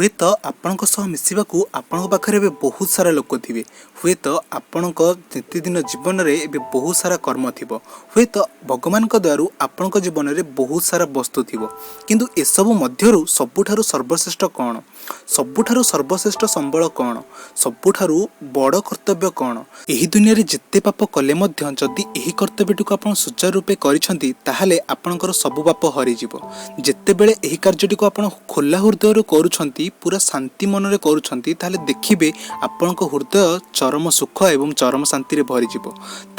ହୁଏତ ଆପଣଙ୍କ ସହ ମିଶିବାକୁ ଆପଣଙ୍କ ପାଖରେ ଏବେ ବହୁତ ସାରା ଲୋକ ଥିବେ, ହୁଏତ ଆପଣଙ୍କ ନିତିଦିନ ଜୀବନରେ ଏବେ ବହୁତ ସାରା କର୍ମ ଥିବ, ହୁଏତ ଭଗବାନଙ୍କ ଦୟାରୁ ଆପଣଙ୍କ ଜୀବନରେ ବହୁତ ସାରା ବସ୍ତୁ ଥିବ, କିନ୍ତୁ ଏସବୁ ମଧ୍ୟରୁ ସବୁଠାରୁ ସର୍ବଶ୍ରେଷ୍ଠ କ'ଣ? ସବୁଠାରୁ ସର୍ବଶ୍ରେଷ୍ଠ ସମ୍ବଳ କ'ଣ? ସବୁଠାରୁ ବଡ଼ କର୍ତ୍ତବ୍ୟ କ'ଣ? ଏହି ଦୁନିଆରେ ଯେତେ ପାପ କଲେ ମଧ୍ୟ ଯଦି ଏହି କର୍ତ୍ତବ୍ୟଟିକୁ ଆପଣ ସୁଚାରୁ ରୂପେ କରିଛନ୍ତି, ତାହେଲେ ଆପଣଙ୍କର ସବୁ ପାପ ହରିଯିବ। ଯେତେବେଳେ ଏହି କାର୍ଯ୍ୟଟିକୁ ଆପଣ ଖୋଲା ହୃଦୟରୁ କରୁଛନ୍ତି, ପୁରା ଶାନ୍ତି ମନରେ କରୁଛନ୍ତି, ତାହେଲେ ଦେଖିବେ ଆପଣଙ୍କ ହୃଦୟ ଚରମ ସୁଖ ଏବଂ ଚରମ ଶାନ୍ତିରେ ଭରିଯିବ।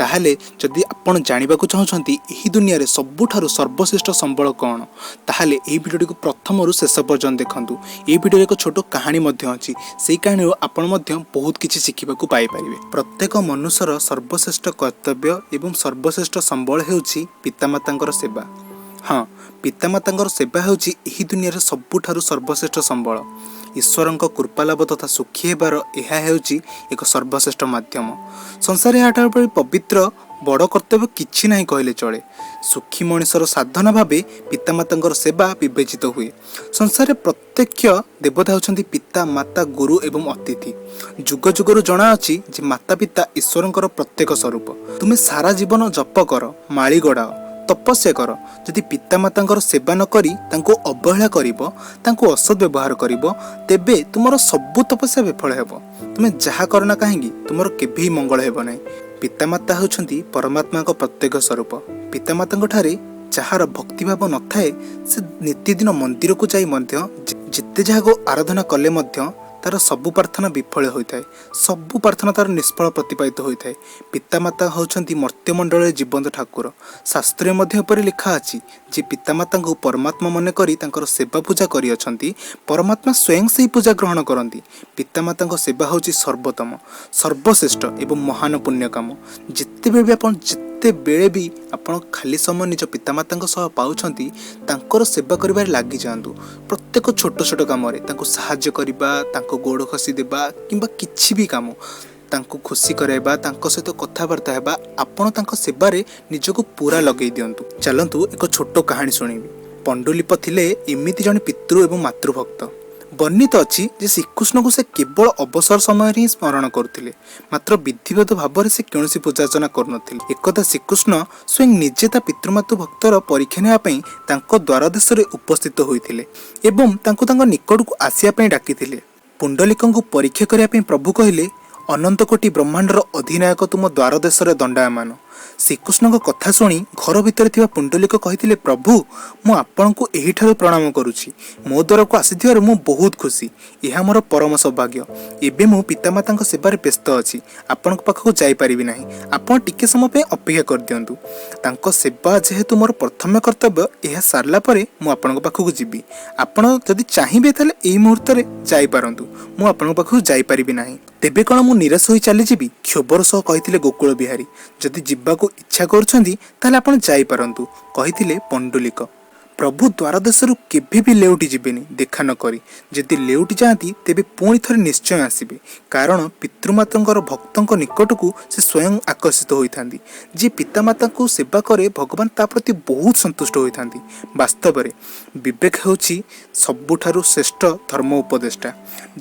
ତାହେଲେ ଯଦି ଆପଣ ଜାଣିବାକୁ ଚାହୁଁଛନ୍ତି ଏହି ଦୁନିଆରେ ସବୁଠାରୁ ସର୍ବଶ୍ରେଷ୍ଠ ସମ୍ବଳ କ'ଣ, ତାହେଲେ ଏହି ଭିଡ଼ିଓଟିକୁ ପ୍ରଥମରୁ ଶେଷ ପର୍ଯ୍ୟନ୍ତ ଦେଖନ୍ତୁ। ଏହି ଭିଡ଼ିଓରେ ଏକ ଛୋଟ କାହାଣୀ ମଧ୍ୟ ଅଛି, ସେଇ କାହାଣୀରୁ ଆପଣ ମଧ୍ୟ ବହୁତ କିଛି ଶିଖିବାକୁ ପାଇପାରିବେ। ପ୍ରତ୍ୟେକ ମନୁଷ୍ୟର ସର୍ବଶ୍ରେଷ୍ଠ କର୍ତ୍ତବ୍ୟ ଏବଂ ସର୍ବଶ୍ରେଷ୍ଠ ସମ୍ବଳ ହେଉଛି ପିତାମାତାଙ୍କର ସେବା। ହଁ, ପିତାମାତାଙ୍କର ସେବା ହେଉଛି ଏହି ଦୁନିଆର ସବୁଠାରୁ ସର୍ବଶ୍ରେଷ୍ଠ ସମ୍ବଳ। ଈଶ୍ୱରଙ୍କ କୃପାଲାଭ ତଥା ସୁଖୀ ହେବାର ଏହା ହେଉଛି ଏକ ସର୍ବଶ୍ରେଷ୍ଠ ମାଧ୍ୟମ। ସଂସାରରେ ଏହାଠାରୁ ଭଳି ପବିତ୍ର ବଡ଼ କର୍ତ୍ତବ୍ୟ କିଛି ନାହିଁ କହିଲେ ଚଳେ। ସୁଖୀ ମଣିଷର ସାଧନା ଭାବେ ପିତାମାତାଙ୍କର ସେବା ବିବେଚିତ ହୁଏ। ସଂସାରରେ ପ୍ରତ୍ୟକ୍ଷ ଦେବତା ହେଉଛନ୍ତି ପିତା, ମାତା, ଗୁରୁ ଏବଂ ଅତିଥି। ଯୁଗ ଯୁଗରୁ ଜଣାଅଛି ଯେ ମାତା ପିତା ଈଶ୍ୱରଙ୍କର ପ୍ରତ୍ୟେକ ସ୍ୱରୂପ। ତୁମେ ସାରା ଜୀବନ ଜପ କର, ମାଳି ଗଡ଼ାଅ, ତପସ୍ୟା କର, ଯଦି ପିତାମାତାଙ୍କର ସେବା ନ କରି ତାଙ୍କୁ ଅବହେଳା କରିବ, ତାଙ୍କୁ ଅସଦ୍ ବ୍ୟବହାର କରିବ, ତେବେ ତୁମର ସବୁ ତପସ୍ୟା ବିଫଳ ହେବ। ତୁମେ ଯାହା କର ନା କାହିଁକି, ତୁମର କେବେ ହିଁ ମଙ୍ଗଳ ହେବ ନାହିଁ। ପିତାମାତା ହେଉଛନ୍ତି ପରମାତ୍ମାଙ୍କ ପ୍ରତ୍ୟକ୍ଷ ସ୍ୱରୂପ। ପିତାମାତାଙ୍କ ଠାରେ ଯାହାର ଭକ୍ତିଭାବ ନଥାଏ, ସେ ନିତିଦିନ ମନ୍ଦିରକୁ ଯାଇ ମଧ୍ୟ ଯେତେ ଯାହାକୁ ଆରାଧନା କଲେ ମଧ୍ୟ ତାର ସବୁ ପ୍ରାର୍ଥନା ବିଫଳ ହୋଇଥାଏ, ସବୁ ପ୍ରାର୍ଥନା ତାର ନିଷ୍ଫଳ ପ୍ରତିପାଦିତ ହୋଇଥାଏ। ପିତାମାତା ହେଉଛନ୍ତି ମର୍ତ୍ତ୍ୟମଣ୍ଡଳରେ ଜୀବନ୍ତ ଠାକୁର। ଶାସ୍ତ୍ରରେ ମଧ୍ୟ ଏପରି ଲେଖା ଅଛି ଯେ ପିତାମାତାଙ୍କୁ ପରମାତ୍ମା ମନେକରି ତାଙ୍କର ସେବା ପୂଜା କରିଅଛନ୍ତି, ପରମାତ୍ମା ସ୍ୱୟଂ ସେହି ପୂଜା ଗ୍ରହଣ କରନ୍ତି। ପିତାମାତାଙ୍କ ସେବା ହେଉଛି ସର୍ବୋତ୍ତମ, ସର୍ବଶ୍ରେଷ୍ଠ ଏବଂ ମହାନ ପୁଣ୍ୟ କାମ। ଯେତେବେଳେ ବି ଆପଣ ଖାଲି ସମୟ ନିଜ ପିତାମାତାଙ୍କ ସହ ପାଉଛନ୍ତି, ତାଙ୍କର ସେବା କରିବାରେ ଲାଗିଯାଆନ୍ତୁ। ପ୍ରତ୍ୟେକ ଛୋଟ ଛୋଟ କାମରେ ତାଙ୍କୁ ସାହାଯ୍ୟ କରିବା, ତାଙ୍କ ଗୋଡ଼ ଖସି ଦେବା କିମ୍ବା କିଛି ବି କାମ, ତାଙ୍କୁ ଖୁସି କରାଇବା, ତାଙ୍କ ସହିତ କଥାବାର୍ତ୍ତା ହେବା, ଆପଣ ତାଙ୍କ ସେବାରେ ନିଜକୁ ପୁରା ଲଗେଇ ଦିଅନ୍ତୁ। ଚାଲନ୍ତୁ ଏକ ଛୋଟ କାହାଣୀ ଶୁଣିବି। ପଣ୍ଡୁଲିପ ଥିଲେ ଏମିତି ଜଣେ ପିତୃ ଏବଂ ମାତୃଭକ୍ତ। ବର୍ଣ୍ଣିତ ଅଛି ଯେ ଶ୍ରୀକୃଷ୍ଣଙ୍କୁ ସେ କେବଳ ଅବସର ସମୟରେ ହିଁ ସ୍ମରଣ କରୁଥିଲେ, ମାତ୍ର ବିଧିବଦ୍ଧ ଭାବରେ ସେ କୌଣସି ପୂଜାର୍ଚ୍ଚନା କରୁନଥିଲେ। ଏକଦା ଶ୍ରୀକୃଷ୍ଣ ସ୍ୱୟଂ ନିଜେ ତା ପିତୃମାତୃ ଭକ୍ତର ପରୀକ୍ଷା ନେବା ପାଇଁ ତାଙ୍କ ଦ୍ୱାରଦେଶରେ ଉପସ୍ଥିତ ହୋଇଥିଲେ ଏବଂ ତାଙ୍କୁ ତାଙ୍କ ନିକଟକୁ ଆସିବା ପାଇଁ ଡାକିଥିଲେ। ପୁଣ୍ଡଲିକଙ୍କୁ ପରୀକ୍ଷା କରିବା ପାଇଁ ପ୍ରଭୁ କହିଲେ, ଅନନ୍ତ କୋଟି ବ୍ରହ୍ମାଣ୍ଡର ଅଧିନାୟକ ତୁମ ଦ୍ୱାରଦେଶରେ ଦଣ୍ଡାୟମାନ। ଶ୍ରୀକୃଷ୍ଣଙ୍କ କଥା ଶୁଣି ଘର ଭିତରେ ଥିବା ପୁଣ୍ଡଲିକ କହିଥିଲେ, ପ୍ରଭୁ, ମୁଁ ଆପଣଙ୍କୁ ଏହିଠାରୁ ପ୍ରଣାମ କରୁଛି। ମୋ ଦ୍ୱାରକୁ ଆସିଥିବାରୁ ମୁଁ ବହୁତ ଖୁସି। ଏହା ମୋର ପରମ ସୌଭାଗ୍ୟ। ଏବେ ମୁଁ ପିତାମାତାଙ୍କ ସେବାରେ ବ୍ୟସ୍ତ ଅଛି, ଆପଣଙ୍କ ପାଖକୁ ଯାଇପାରିବି ନାହିଁ। ଆପଣ ଟିକେ ସମୟ ପାଇଁ ଅପେକ୍ଷା କରିଦିଅନ୍ତୁ। ତାଙ୍କ ସେବା ଯେହେତୁ ମୋର ପ୍ରଥମ କର୍ତ୍ତବ୍ୟ, ଏହା ସାରିଲା ପରେ ମୁଁ ଆପଣଙ୍କ ପାଖକୁ ଯିବି। ଆପଣ ଯଦି ଚାହିଁବେ ତାହେଲେ ଏଇ ମୁହୂର୍ତ୍ତରେ ଯାଇପାରନ୍ତୁ, ମୁଁ ଆପଣଙ୍କ ପାଖକୁ ଯାଇପାରିବି ନାହିଁ। ତେବେ କ'ଣ ମୁଁ ନିରାଶ ହୋଇ ଚାଲିଯିବି? କ୍ଷୋଭର ସହ କହିଥିଲେ ଗୋକୁଳ ବିହାରୀ। ଯଦି ଯିବାକୁ ଇଚ୍ଛା କରୁଛନ୍ତି ତାହେଲେ ଆପଣ ଯାଇପାରନ୍ତୁ, କହିଥିଲେ ପଣ୍ଡୁଲିକ। ପ୍ରଭୁ ଦ୍ୱାରଦେଶରୁ କେବେ ବି ଲେଉଟି ଯିବେନି ଦେଖା ନ କରି। ଯଦି ଲେଉଟି ଯାଆନ୍ତି ତେବେ ପୁଣି ଥରେ ନିଶ୍ଚୟ ଆସିବେ, କାରଣ ପିତୃମାତାଙ୍କର ଭକ୍ତଙ୍କ ନିକଟକୁ ସେ ସ୍ୱୟଂ ଆକର୍ଷିତ ହୋଇଥାନ୍ତି। ଯିଏ ପିତାମାତାଙ୍କୁ ସେବା କରେ, ଭଗବାନ ତା ପ୍ରତି ବହୁତ ସନ୍ତୁଷ୍ଟ ହୋଇଥାନ୍ତି। ବାସ୍ତବରେ ବିବେକ ହେଉଛି ସବୁଠାରୁ ଶ୍ରେଷ୍ଠ ଧର୍ମ ଉପଦେଷ୍ଟା।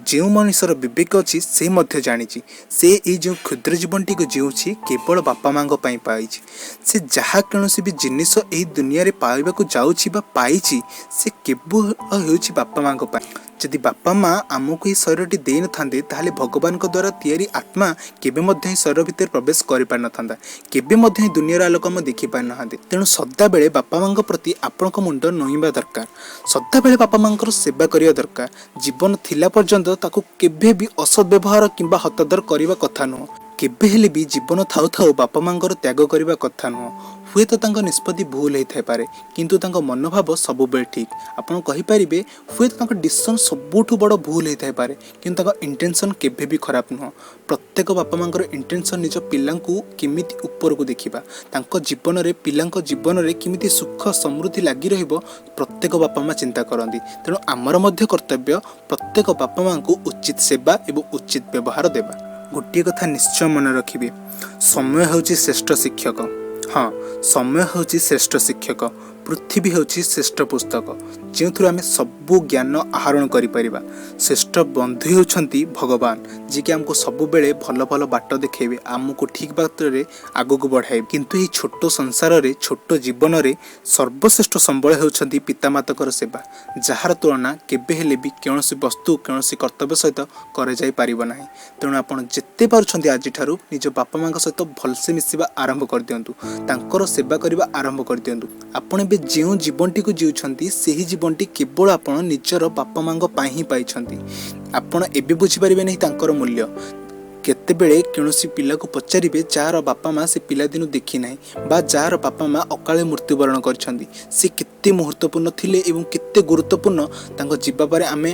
ଯେଉଁ ମଣିଷର ବିବେକ ଅଛି, ସେ ମଧ୍ୟ ଜାଣିଛି ସେ ଏଇ ଯେଉଁ କ୍ଷୁଦ୍ର ଜୀବନଟିକୁ ଜିଉଛି କେବଳ ବାପା ମାଆଙ୍କ ପାଇଁ ପାଇଛି। ସେ ଯାହା କୌଣସି ବି ଜିନିଷ ଏହି ଦୁନିଆରେ ପାଇବାକୁ ଯାଉଛି ବା ପାଇଛି, ସେ କେବଳ ହେଉଛି ବାପା ମାଆଙ୍କ ପାଇଁ। ଯଦି ବାପା ମା ଆମକୁ ଏହି ଶରୀରଟି ଦେଇନଥାନ୍ତେ, ତାହେଲେ ଭଗବାନଙ୍କ ଦ୍ୱାରା ତିଆରି ଆତ୍ମା କେବେ ମଧ୍ୟ ଏହି ଶରୀର ଭିତରେ ପ୍ରବେଶ କରିପାରିନଥାନ୍ତା, କେବେ ମଧ୍ୟ ଏହି ଦୁନିଆର ଆଲୋକ ଆମେ ଦେଖିପାରିନଥାନ୍ତେ। ତେଣୁ ସଦାବେଳେ ବାପା ମାଆଙ୍କ ପ୍ରତି ଆପଣଙ୍କ ମୁଣ୍ଡ ନଇଁବା ଦରକାର, ସଦାବେଳେ ବାପା ମାଆଙ୍କର ସେବା କରିବା ଦରକାର। ଜୀବନ ଥିଲା ପର୍ଯ୍ୟନ୍ତ ତାକୁ କେବେ ବି ଅସଦ୍ ବ୍ୟବହାର କିମ୍ବା ହତାଦର କରିବା କଥା ନୁହଁ। କେବେ ହେଲେ ବି ଜୀବନ ଥାଉ ଥାଉ ବାପା ମାଆଙ୍କର ତ୍ୟାଗ କରିବା କଥା ନୁହଁ। ହୁଏତ ତାଙ୍କ ନିଷ୍ପତ୍ତି ଭୁଲ ହେଇଥାଇପାରେ, କିନ୍ତୁ ତାଙ୍କ ମନୋଭାବ ସବୁବେଳେ ଠିକ୍। ଆପଣ କହିପାରିବେ ହୁଏତ ତାଙ୍କ ଡିସିସନ୍ ସବୁଠୁ ବଡ଼ ଭୁଲ ହେଇଥାଇପାରେ, କିନ୍ତୁ ତାଙ୍କ ଇଣ୍ଟେନସନ୍ କେବେ ବି ଖରାପ ନୁହଁ। ପ୍ରତ୍ୟେକ ବାପା ମାଆଙ୍କର ଇଣ୍ଟେନସନ୍ ନିଜ ପିଲାଙ୍କୁ କେମିତି ଉପରକୁ ଦେଖିବା, ତାଙ୍କ ଜୀବନରେ, ପିଲାଙ୍କ ଜୀବନରେ କେମିତି ସୁଖ ସମୃଦ୍ଧି ଲାଗି ରହିବ, ପ୍ରତ୍ୟେକ ବାପା ମା ଚିନ୍ତା କରନ୍ତି। ତେଣୁ ଆମର ମଧ୍ୟ କର୍ତ୍ତବ୍ୟ ପ୍ରତ୍ୟେକ ବାପା ମାଆଙ୍କୁ ଉଚିତ ସେବା ଏବଂ ଉଚିତ ବ୍ୟବହାର ଦେବା। ଗୋଟିଏ କଥା ନିଶ୍ଚୟ ମନେ ରଖିବେ, ସମୟ ହେଉଛି ଶ୍ରେଷ୍ଠ ଶିକ୍ଷକ। ହଁ, ସମୟ ହେଉଛି ଶ୍ରେଷ୍ଠ ଶିକ୍ଷକ। ପୃଥିବୀ ହେଉଛି ଶ୍ରେଷ୍ଠ ପୁସ୍ତକ, ଯେଉଁଥିରୁ ଆମେ ସବୁ ଜ୍ଞାନ ଆହରଣ କରିପାରିବା। ଶ୍ରେଷ୍ଠ ବନ୍ଧୁ ହେଉଛନ୍ତି ଭଗବାନ, ଯିଏକି ଆମକୁ ସବୁବେଳେ ଭଲ ଭଲ ବାଟ ଦେଖାଇବେ, ଆମକୁ ଠିକ୍ ବାଟରେ ଆଗକୁ ବଢ଼ାଇବେ। କିନ୍ତୁ ଏହି ଛୋଟ ସଂସାରରେ, ଛୋଟ ଜୀବନରେ ସର୍ବଶ୍ରେଷ୍ଠ ସମ୍ବଳ ହେଉଛନ୍ତି ପିତାମାତାଙ୍କର ସେବା, ଯାହାର ତୁଳନା କେବେ ହେଲେ ବି କୌଣସି ବସ୍ତୁ, କୌଣସି କର୍ତ୍ତବ୍ୟ ସହିତ କରାଯାଇପାରିବ ନାହିଁ। ତେଣୁ ଆପଣ ଯେତେ ପାରୁଛନ୍ତି ଆଜିଠାରୁ ନିଜ ବାପା ମାଆଙ୍କ ସହିତ ଭଲସେ ମିଶିବା ଆରମ୍ଭ କରିଦିଅନ୍ତୁ, ତାଙ୍କର ସେବା କରିବା ଆରମ୍ଭ କରିଦିଅନ୍ତୁ। ଆପଣ ଏବେ ଯେଉଁ ଜୀବନଟିକୁ ଜିଉଛନ୍ତି, ସେହି ଜୀବନଟି କେବଳ ଆପଣ ନିଜର ବାପା ମାଆଙ୍କ ପାଇଁ ହିଁ ପାଇଛନ୍ତି। ଆପଣ ଏବେ ବୁଝିପାରିବେ ନାହିଁ ତାଙ୍କର ମୂଲ୍ୟ। କେତେବେଳେ କୌଣସି ପିଲାକୁ ପଚାରିବେ ଯାହାର ବାପା ମା ସେ ପିଲାଦିନୁ ଦେଖିନାହିଁ ବା ଯାହାର ବାପା ମା ଅକାଳେ ମୃତ୍ୟୁବରଣ କରିଛନ୍ତି, ସେ କେତେ ମୁହୂର୍ତ୍ତପୂର୍ଣ୍ଣ ଥିଲେ ଏବଂ କେତେ ଗୁରୁତ୍ୱପୂର୍ଣ୍ଣ ତାଙ୍କ ଯିବା ପରେ ଆମେ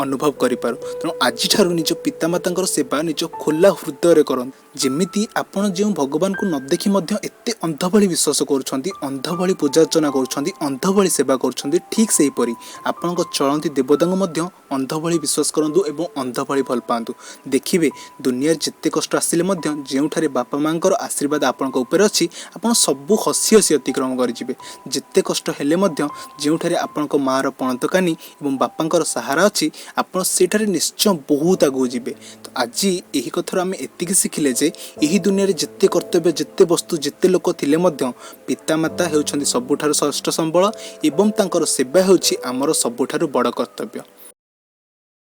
ଅନୁଭବ କରିପାରୁ। ତେଣୁ ଆଜିଠାରୁ ନିଜ ପିତାମାତାଙ୍କର ସେବା ନିଜ ଖୋଲା ହୃଦୟରେ କରନ୍ତୁ। ଯେମିତି ଆପଣ ଯେଉଁ ଭଗବାନଙ୍କୁ ନ ଦେଖି ମଧ୍ୟ ଏତେ ଅନ୍ଧ ଭଳି ବିଶ୍ୱାସ କରୁଛନ୍ତି, ଅନ୍ଧ ଭଳି ପୂଜାର୍ଚ୍ଚନା କରୁଛନ୍ତି, ଅନ୍ଧ ଭଳି ସେବା କରୁଛନ୍ତି, ଠିକ୍ ସେହିପରି ଆପଣଙ୍କ ଚଳନ୍ତି ଦେବତାଙ୍କୁ ମଧ୍ୟ ଅନ୍ଧ ଭଳି ବିଶ୍ୱାସ କରନ୍ତୁ ଏବଂ ଅନ୍ଧ ଭଳି ଭଲ ପାଆନ୍ତୁ। ଦେଖିବେ, ଦୁନିଆରେ ଯେତେ କଷ୍ଟ ଆସିଲେ ମଧ୍ୟ ଯେଉଁଠାରେ ବାପା ମାଆଙ୍କର ଆଶୀର୍ବାଦ ଆପଣଙ୍କ ଉପରେ ଅଛି, ଆପଣ ସବୁ ହସି ହସି ଅତିକ୍ରମ କରିଯିବେ। ଯେତେ କଷ୍ଟ ହେଲେ ମଧ୍ୟ ଯେଉଁଠାରେ ଆପଣଙ୍କ ମାଆର ପଣତ କାନି ଏବଂ ବାପାଙ୍କର ସାହାରା ଅଛି, ଆପଣ ସେଇଠାରେ ନିଶ୍ଚୟ ବହୁତ ଆଗକୁ ଯିବେ। ତ ଆଜି ଏହି କଥାରୁ ଆମେ ଏତିକି ଶିଖିଲେ ଯେ ଏହି ଦୁନିଆରେ ଯେତେ କର୍ତ୍ତବ୍ୟ, ଯେତେ ବସ୍ତୁ, ଯେତେ ଲୋକ ଥିଲେ ମଧ୍ୟ ପିତାମାତା ହେଉଛନ୍ତି ସବୁଠାରୁ ଶ୍ରେଷ୍ଠ ସମ୍ବଳ ଏବଂ ତାଙ୍କର ସେବା ହେଉଛି ଆମର ସବୁଠାରୁ ବଡ଼ କର୍ତ୍ତବ୍ୟ।